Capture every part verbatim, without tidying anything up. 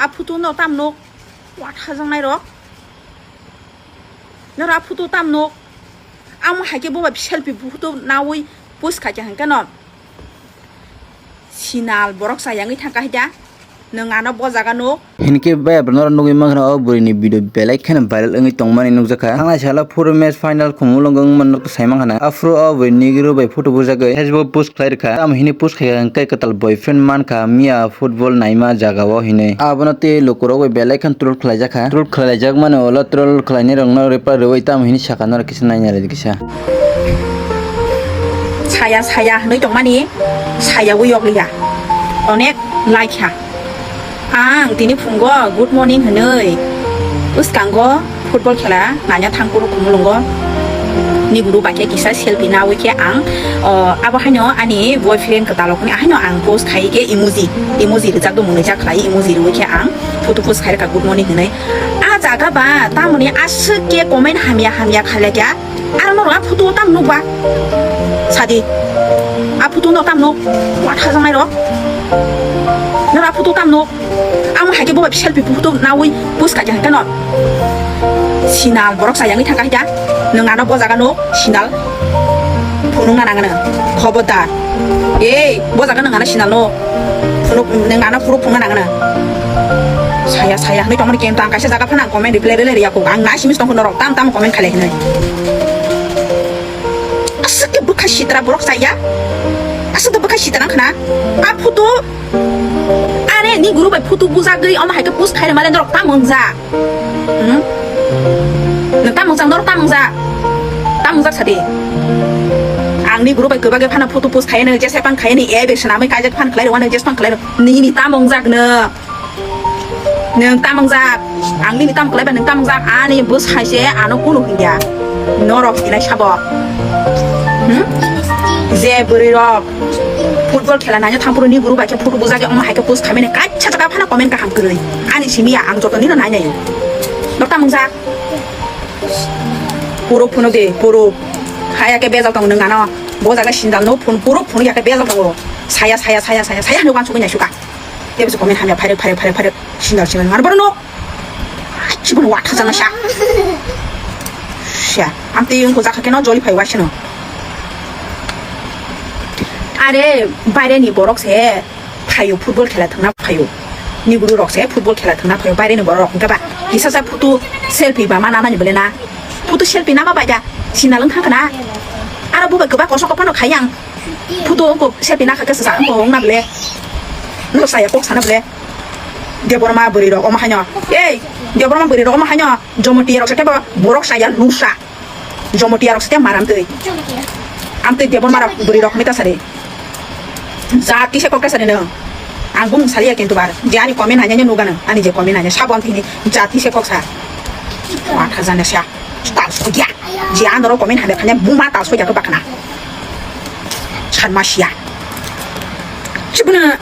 A photo no tam nuk. Wathajaknai rok. Nora photo tam nuk. Amo hai khe bo bai selfie photo nawi post khaikha hwnkhe no. Sinal borok chayangwi thangkha hai da. Nwng ano bo jaga nuk. Hinkhe bai abo norok nugwi mankha o bwrwini video belai kheno viral wngwi tongmani nukjakha. Thanglai salo phuru match final khumulwngo wngmani norok sai mankha na. Aphuru o bwrwi Negro bai photo bujagwi Facebook post khlai rwkha. Tamo hini post khaikha hwnkhe kwtal boyfriend mankha Mia football naima jagao hinwi. Abono tei lukurok bai belai kheno troll khlaijakha. Troll khlaijak mani ulo troll khlainai rokno reply rwui tamo hini sakha norok kisa naina rwdi kisa. Saya saya hinwi tongmani, saya wi yokliya. Onek laikha. Ang tini phungo good morning hinwi bwskango football khela naina thangphuru khumulwngo. Ni guru bai khe kisa selfie nawi khe ang, o, abo haino ani boyfriend kwtalrokni haino ang post khai khe emoji, emoji rijak do mwnwi jak khlai emoji rwui khe ang photo post khai rwkha good morning hinwi. A jaga ba tamoni aswk khe comment hamya hamya khailai kha. Aro norok a photo o tam nuk ba? Sadi. A photo no tam nuk. Wathajaknai rok. Norok a photo tam nuk. Amo hai khe bo bai selfie photo nawi post khaikha hwnkhe no. Sinal borok chayangwi thangkha hai da. Nwng ano bo jaga nuk sinal. Phunukna nangano. Khobodar. Ei, bo jaga nwng ano sinal nuk. Phunuk, nwng ano phuru phunukna nangano. Saya, saya hinwi tongmani khe tang kaisa jaga phano ang comment reply rwlai rwya kho. Ang nai simi tongkha norok tam tam comment khailai hinwi. Aswk khe bwkha sitra borok chaya. Aswk khe bwkha sitra wngkha na. A photo. Are ni guru bai photo bujagwi omo hai khe post khairok male norok tam wngjak. Hmm? Nwng tam wngjak, norok tam wngjak. Tam wngjak sadi. Ang ni guru bai kwbagwi phano photo post khaino, jesa phano khaino, e be swnamwi kaijak phano khlairok, ano jesa phano khlairok. Nini tam wngjak no. Nwng tam wngjak, ang nini tam kwlaiba nwng tam wngjak, ani bwsai se ano kunu hwnya. Norok hinai sabo. Hmm? Je bwrwi rok football khela naina thangphuru ni guru bai khe photo bujagwi omo hai khe post khaimani kaisa jaga phano comment kaham kwrwi. Ani simi ya ang joto nino nai nai. Norok tam wngjak. Puro phunuk de, puro. Haya khe bejak tongo nwng ano. Bo jaga sindal no phun, puro phunuk ya khe bejak tongo. Saya, saya, saya, saya, saya hinwi uansugwi naisuka. Tei bwswk comment hamya phairwk, phairwk, phairwk, phairwk. Sindal, sindal, ngar borok no. Chibun watha jana sa. Sa, amtwi wngkho jakha khe no joli phai waisano. Are, baire ni borok se phaio, football khela thangna phaio. Ni guru rok se football khela thangna phaio, baire ni borok rok hwnkhe ba kisa sa photo selfie ba ma nanani bole na. Photo selfie nama bai da, sindal wngkha khna. Aro bo bai kwbang kosok phano khai yang. Photo wngkho selfie nakha khe sa wngkho wngna bole. Nwng saya kok sana bole. Debbarma bwrwi rok omo haino. Ei, Debbarma bwrwi rok omo haino. Jomotiya rok se kebo borok saya lusa. Jomotiya rok se maram twi. Amtwi Debbarma rok bwrwi rok mita sari. Jati se kok sari no. Ang bung saliya kintu bar. Je ani comment hanya nugana. Ani je comment hanya sabon tini jati se kok sa. Watha jana sa. Tal sogya. Je andoro comment hanya khanya buma tal sogya ko bakna. Sanma sia. Chibuna.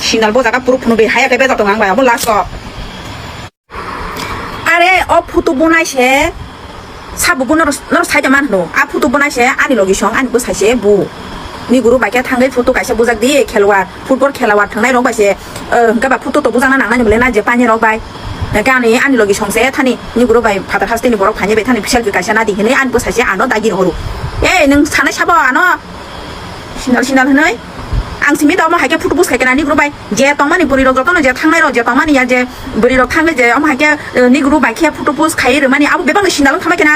Sinal bo jaga puro phunuk de haya khe bejak tongo ang bai abo last o. Are o photo bonai se sabo bo norok, norok sai da man hwno. A photo bonai se ani logi song ani bwsai se bo. Ni guru bai khe thangwi photo kaisa bujak di khelwar, football khelawar thangnai rok bai se, eh, hwnkhe ba photo to bujakna nangnai ni bole na je pani rok bai. Hwnkhe ani, ani logi song se thani ni guru bai phatar haste ni borok phainai bai thani selfie kaisa nadi hinwi ani bwsai se ano dagi rohoro. Ei nwng sanai sabo ano. Sindal sindal hinwi. Ang simi tongmo hai khe photo post khai khe nani group bai. Je tongmani bwrwi rok jotono je thangnai rok je tongmani ya je bwrwi rok thangwi je omo hai khe, eh, ni group bai khe photo post khai rwmani abo bebak ni sindal wng thangma khe na.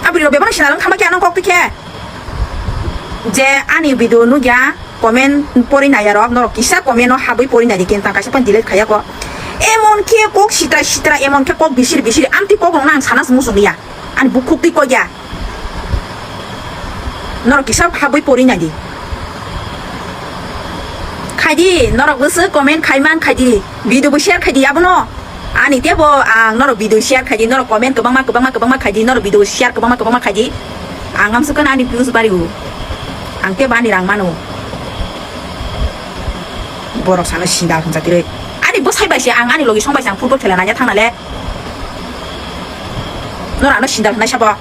A bwrwi rok bebak ni sindal wng thangma khe ano kok twi khe. Je ani video nukya comment pori naiya rok norok kisa comment no habwi pori nai di kinta kaisa pan delete khaiya ko. Emon khe kok sitra sitra emon khe kok bisir bisir amtwi kok rok no ang sana se muchung liya. Ani bukhuk twi kok ya. Norok kisa habwi pori nai di. Khai di, norok bwswk comment khai man khai di. Video bo share khai di abono. Ani tebo ang norok video share khai di, norok comment kwbangma, kwbangma, kwbangma khai di, norok video share kwbangma, kwbangma khai di. Ang amsukha ani views bari o. Ang tebo ani rang mano. Borok sana sindal hwnjatirwi. Ani bwsai bai se ang ani logi song bai se ang football khela naina thangna le. Nor ano sindal hwnai sabo.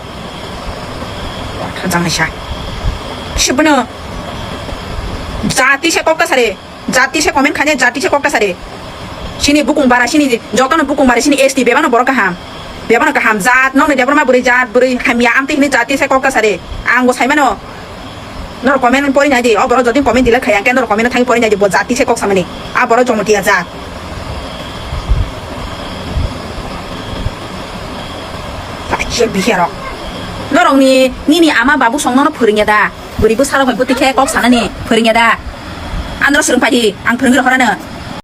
Thajang naisa. Sibono. Jati se kok ta sare. Jati se comment khane jati se kok ta sare. Sini bukung bara sini jotono bukung bara sini S T bebano borok kaham. Bebano kaham jat nokni Debbarma bwrwi jat bwrwi hamya amtwi hinwi jat tisa kok ta sari. Ang bo saimano. Norok comment pori nai di, o borok jodi comment delete khai ang khe norok comment thangwi pori nai di, bo jat tisa kok samani. A borok Jomotia jat. Takhe biherok. Norokni nini ama babu song nono phwrwngya da? Bwrwi bwsarok bai bwtwi khe kok sanani phwrwngya da? Andro swrwng pai di, ang phwrwngwi rohorano.